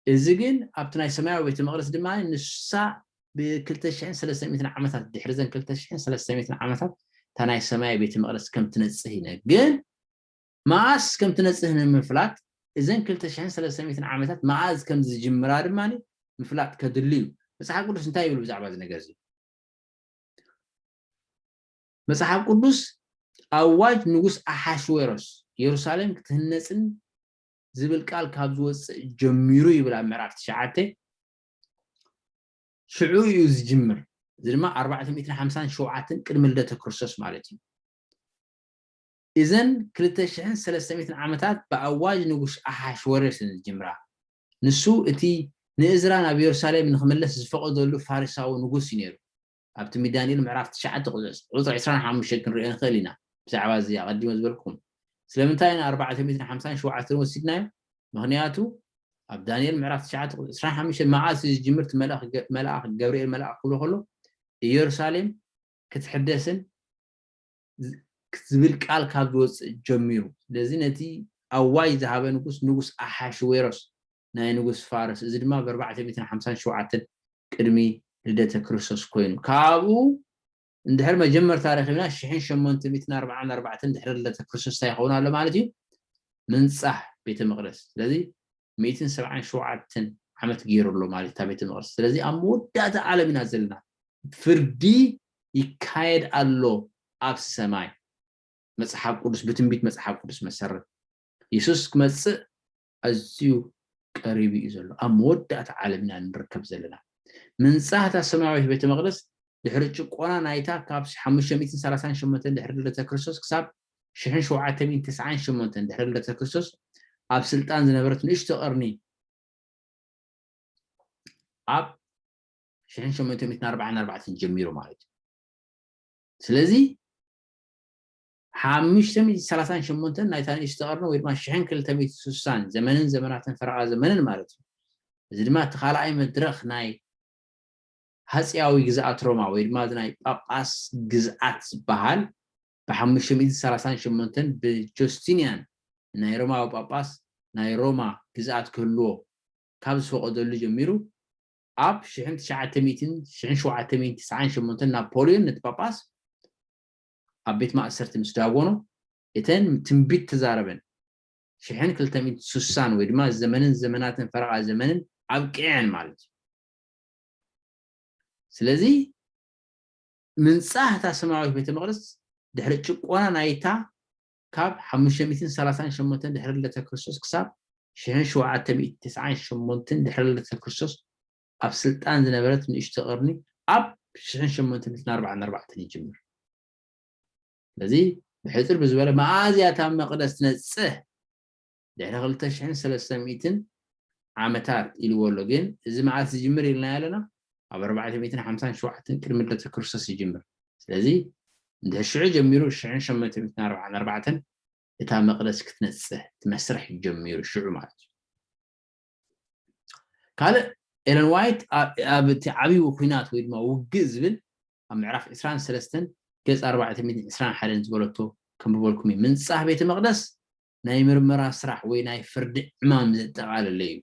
እዚ ግን ኣብቲ ናይ ሰማያዊ ቤተ መቕደስ ድማ ንሳ ብ2,300 ዓመታት ድሕሪ ዘን 2,300 ዓመታት እታ ናይ ሰማያዊ ቤተ መቕደስ ከም ትነጽህ ይነግር መኣስ ከም ትነጽህ ንምፍላጥ እዘን 2,300 ዓመታት መኣዝ ከም ዝጅምራ ድማ ምፍላጥ ከድሊ እዩ መጽሓፍ ቅዱስ እንታይ ይብል ብዛዕባ እዚ ነገር እዚ መጽሓፍ ቅዱስ ኣዋጅ ንጉስ ኣሓሽዌሮስ ኢየሩሳሌም ክትህነጽን ዝብል ቃል ካብ ዝወፅእ ጀሚሩ ይብል ኣብ ምዕራፍ ትሽዓተ። ሽዑ እዩ ዝጅምር። እዚ ድማ ኣርባዕተ ሚእትን ሓምሳን ሸውዓተን ቅድሚ ልደተ ክርስቶስ ማለት እዩ። እዘን ክልተ ሽሕን ሰለስተ ሚእትን ዓመታት ብኣዋጅ ንጉስ ኣሓሽወረስ እየን ዝጅምራ። ንሱ እቲ ንእዝራ ናብ ኢየሩሳሌም ንክምለስ ዝፈቐደሉ ፋሪሳዊ ንጉስ እዩ ነይሩ። ኣብ ትንቢት ዳንኤል ምዕራፍ ትሽዓተ ቁፅሪ ዕስራን ሓሙሽተን ክንሪኦ ንኽእል ኢና። ብዛዕባ እዚ ኣቐዲመ ዝበልኩም ስለምንታይ ኢና ኣርባዕተ ሚእትን ሓምሳን ሸውዓተን ወሲድናዮ? ምኽንያቱ ኣብ ዳንኤል ምዕራፍ ትሽዓተ ቁፅሪ ዕስራን ሓሙሽተን መዓስ እዩ ዝጅምር? እቲ መልኣኽ ገ- መልኣኽ ገብርኤል መልኣኽ ክብሎ ከሎ ኢየሩሳሌም ክትሕደስን ዝ- ዝብል ቃል ካብ ዝወፅእ ጀሚሩ። ስለዚ ነቲ ኣዋጅ ዝሃበ ንጉስ ንጉስ ኣሓሽዌሮስ ናይ ንጉስ ፋርስ፣ እዚ ድማ ብ ኣርባዕተ ሚእትን ሓምሳን ሸውዓተን ቅድሚ ልደተ ክርስቶስ ኮይኑ፣ ካብኡ እንድሕር መጀመርታ ረኺብና ሽሕን ሸሞንተ ሚእትን ኣርባዓን ኣርባዕተን ድሕሪ ልደተ ክርስቶስ እንታይ ይኸውን ኣሎ ማለት እዩ? ምንጻህ ቤተ መቕደስ። ስለዚ ሚእትን ሰብዓን ሸውዓተን ዓመት ገይሩ ኣሎ ማለት እታ ቤተ መቕደስ። ስለዚ ኣብ መወዳእታ ዓለም ኢና ዘለና። ፍርዲ ይካየድ ኣሎ ኣብ ሰማይ። መጽሓፍ ቅዱስ፣ ብትንቢት መጽሓፍ ቅዱስ መሰረት የሱስ ክመጽእ ኣዝዩ ቀሪቡ እዩ ዘሎ። ኣብ መወዳእታ ዓለም ኢና ንርከብ ዘለና። ምንጻህ እታ ሰማያዊት ቤተ መቕደስ ድሕሪ ጭቆና ናይታ ካብ ሓሙሽተ ሚእትን ሰላሳን ሸሞንተን ድሕሪ ልደተ ክርስቶስ ክሳብ ሽሕን ሸውዓተ ሚእትን ተስዓን ሸሞንተን ድሕሪ ልደተ ክርስቶስ ኣብ ስልጣን ዝነበረት ንእሽቶ ቀርኒ ኣብ ሽሕን ሸሞንተ ሚእትን ኣርባዓን ኣርባዕተን ጀሚሩ ማለት እዩ። ስለዚ ሓሙሽተ ሚእትን ሰላሳን ሸሞንተን ናይታ ንእሽቶ ቀርኒ ወይ ድማ ሽሕን ክልተ ሚእትን ስሳን ዘመንን ዘመናትን ፈረቓ ዘመንን ማለት እዩ። እዚ ድማ እቲ ካልኣይ መድረኽ ናይ ሃጽያዊ ግዝኣት ሮማ ወይ ድማ እዚ ናይ ጳጳስ ግዝኣት ዝበሃል ብሓሙሽተ ሚእትን ሰላሳን ሸሞንተን ብጆስቲንያን ናይ ሮማዊ ጳጳስ ናይ ሮማ ግዝኣት ክህልዎ ካብ ዝፈቐደሉ ጀሚሩ ኣብ ሽሕን ትሽዓተ ሚእትን ሽሕን ሸውዓተ ሚእትን ትስዓን ሸሞንተን ናፖሊዮን ነቲ ጳጳስ ኣብ ቤት ማእሰርቲ ምስ ዳጎኖ እተን ትንቢት ተዛረበን ሽሕን ክልተ ሚእትን ስሳን ወይ ድማ ዘመንን ዘመናትን ፈረቓ ዘመንን ኣብቂዐን ማለት እዩ። ስለዚ ምንጻህ እታ ሰማያዊት ቤተ መቕደስ ድሕሪ ጭቆና ናይታ ካብ ሓሙሽተ ሚእትን ሰላሳን ሸሞንተን ድሕሪ ልደተ ክርስቶስ ክሳብ ሽሕን ሸውዓተ ሚእትን ተስዓን ሸሞንተን ድሕሪ ልደተ ክርስቶስ ኣብ ስልጣን ዝነበረት ንእሽቶ ቅርኒ ኣብ ሽሕን ሸሞንተ ሚእትን ኣርባዓን ኣርባዕተን ይጅምር። ስለዚ ብሕጽር ብዝበለ መኣዝያ እታ መቕደስ ትነጽህ ድሕሪ ክልተ ሽሕን ሰለስተ ሚእትን ዓመታት ኢልዎ ኣሎ። ግን እዚ መዓስ ዝጅምር ኢልናዮ ኣለና? ኣብ ኣርባዕተ ሚእትን ሓምሳን ሸውዓተን ቅድሚ ልደተ ክርስቶስ ይጅምር። ስለዚ እንድሕር ሽዑ ጀሚሩ ሽሕን ሸሞንተ ሚእትን ኣርባዓን ኣርባዕተን እታ መቕደስ ክትነጽህ እቲ መስርሕ ጀሚሩ ሽዑ ማለት እዩ። ካልእ ኤለን ዋይት ኣብ እቲ ዓብዪ ኲናት ወይ ድማ ውግእ ዝብል ኣብ ምዕራፍ ዕስራን ሰለስተን ገጽ ኣርባዕተ ሚእትን ዕስራን ሓደን ዝበለቶ ከንብበልኩም እዩ። ምንጻህ ቤተ መቕደስ ናይ ምርመራ ስራሕ ወይ ናይ ፍርዲ ዕማም ዘጠቓለለ እዩ።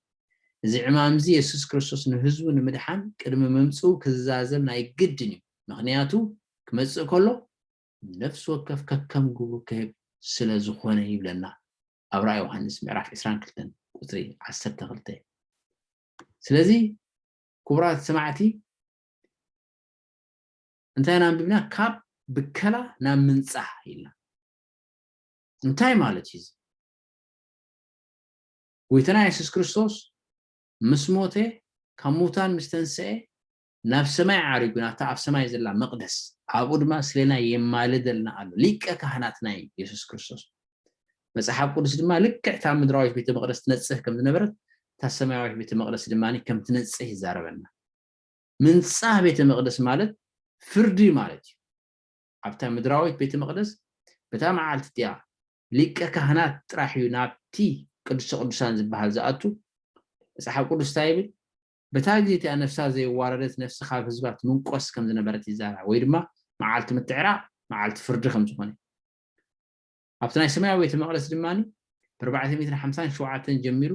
እዚ ዕማም እዚ የሱስ ክርስቶስ ንህዝቡ ንምድሓን ቅድሚ ምምጽኡ ክዛዘም ናይ ግድን እዩ። ምኽንያቱ ክመጽእ ከሎ ነፍሲ ወከፍ ከከም ግብሩ ክህብ ስለ ዝኾነ ይብለና ኣብ ራእይ ዮሃንስ ምዕራፍ ዕስራን ክልተን ቁጽሪ ዓሰርተ ክልተ። ስለዚ ክቡራት ሰማዕቲ እንታይ ኢና ኣንቢብና? ካብ ብከላ ናብ ምንጻህ ኢልና። እንታይ ማለት እዩ እዚ? ጎይታና የሱስ ክርስቶስ ምስ ሞተ ካብ ሙታን ምስ ተንስአ ናብ ሰማይ ዓሪጉ ናብታ ኣብ ሰማይ ዘላ መቕደስ ኣብኡ ድማ ስሌና የማልደልና ኣሎ። ሊቀ ካህናትና እዩ የሱስ ክርስቶስ። መጽሓፍ ቅዱስ ድማ ልክዕ እታ ምድራዊት ቤተ መቕደስ ትነጽህ ከም ዝነበረት እታ ሰማያዊት ቤተ መቕደስ ድማ ከም ትነጽህ ይዛረበና። ምንጻህ ቤተ መቕደስ ማለት ፍርዲ ማለት እዩ። ኣብታ ምድራዊት ቤተ መቕደስ በታ መዓልቲ እቲኣ ሊቀ ካህናት ጥራሕ እዩ ናብቲ ቅዱሰ ቅዱሳን ዝበሃል ዝኣቱ። መጽሓፍ ቅዱስ እንታይ ይብል? በታ ግዜ እቲኣ ነፍሳ ዘየዋረደት ነፍሲ ካብ ህዝባ ትምንቆስ ከም ዝነበረት ይዛረብ፣ ወይ ድማ መዓልቲ ምትዕራቕ፣ መዓልቲ ፍርዲ ከም ዝኾነ። ኣብቲ ናይ ሰማያዊ ቤተ መቕደስ ድማ ብኣርባዕተ ሚእትን ሓምሳን ሸውዓተን ጀሚሩ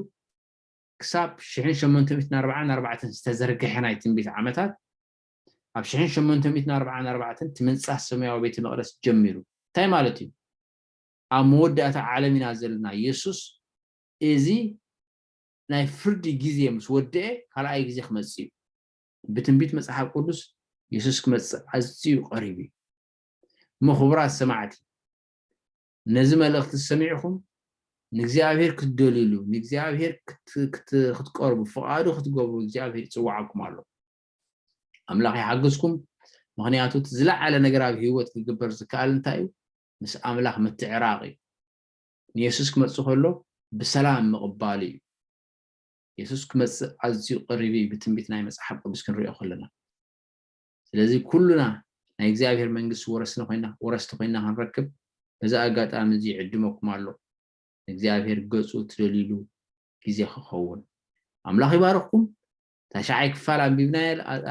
ክሳብ ሽሕን ሸሞንተ ሚእትን ኣርባዓን ኣርባዕተን ዝተዘርግሐ ናይ ትንቢት ዓመታት ኣብ ሽሕን ሸሞንተ ሚእትን ኣርባዓን ኣርባዕተን እቲ ምንጻህ ሰማያዊ ቤተ መቕደስ ጀሚሩ። እንታይ ማለት እዩ? ኣብ መወዳእታ ዓለም ኢና ዘለና። የሱስ እዚ ናይ ፍርዲ ግዜ ምስ ወደአ ካልኣይ ግዜ ክመጽእ እዩ። ብትንቢት መጽሓፍ ቅዱስ የሱስ ክመጽእ ኣዝዩ ቀሪቡ እዩ። እሞ ክቡራት ሰማዕቲ፣ ነዚ መልእኽቲ ሰሚዕኹም ንእግዚኣብሔር ክትደልዩሉ፣ ንእግዚኣብሔር ክትቀርቡ፣ ፍቓዱ ክትገብሩ እግዚኣብሔር ይፅዋዓኩም ኣሎ። ኣምላኽ ይሓግዝኩም። ምኽንያቱ እቲ ዝለዓለ ነገር ኣብ ህይወት ክግበር ዝከኣል እንታይ እዩ? ምስ ኣምላኽ ምትዕራቕ እዩ። ንየሱስ ክመፅእ ከሎ ብሰላም ምቕባሉ እዩ። የሱስ ክመፅእ ኣዝዩ ቀሪቡ እዩ፣ ብትንቢት ናይ መፅሓፍ ቅዱስ ክንሪኦ ከለና። ስለዚ ኩሉና ናይ እግዚኣብሔር መንግስቲ ወረስቲ ኮይና ወረስቲ ኮይና ክንረክብ በዚ ኣጋጣሚ እዚ ይዕድመኩም ኣሎ። እግዚኣብሔር ገፁ ትደልይሉ ግዜ ክኸውን። ኣምላኽ ይባርኽኩም። ታሽዓይ ክፋል ኣንቢብና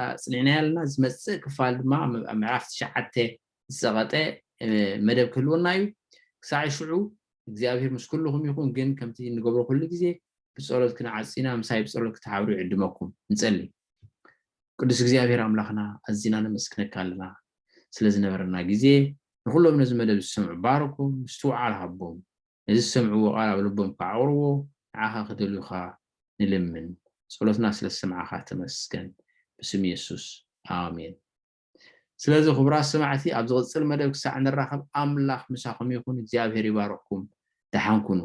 ኣፅኒዕና ኣለና። ዝመፅእ ክፋል ድማ ኣብ ምዕራፍ ትሽዓተ ዝፀቐጠ መደብ ክህልወና እዩ። ክሳዕ ሽዑ እግዚኣብሔር ምስ ኩልኹም ይኹን። ግን ከምቲ እንገብሮ ኩሉ ግዜ ብፀሎት ክንዓፂና ምሳይ ብፀሎት ክትሓብሩ ይዕድመኩም። ንፀሊ። ቅዱስ እግዚኣብሔር ኣምላኽና ኣዚና ነመስግነካ ኣለና ስለ ዝነበረና ግዜ። ንኩሎም ነዚ መደብ ዝሰምዑ ባርኮም፣ ምስትውዓል ሃቦም። ነዚ ዝሰምዕዎ ቃል ኣብ ልቦም ከዕቕርዎ ንዓኻ ክደልዩኻ ንልምን። ጸሎትና ስለ ዝሰማዕኻ ተመስገን። ብስም የሱስ ኣሜን። ስለዚ ክቡራት ሰማዕቲ ኣብ ዝቕጽል መደብ ክሳዕ ንራኸብ ኣምላኽ ምሳኹም ይኹን። እግዚኣብሔር ይባርኽኩም። ደሓን ኩኑ።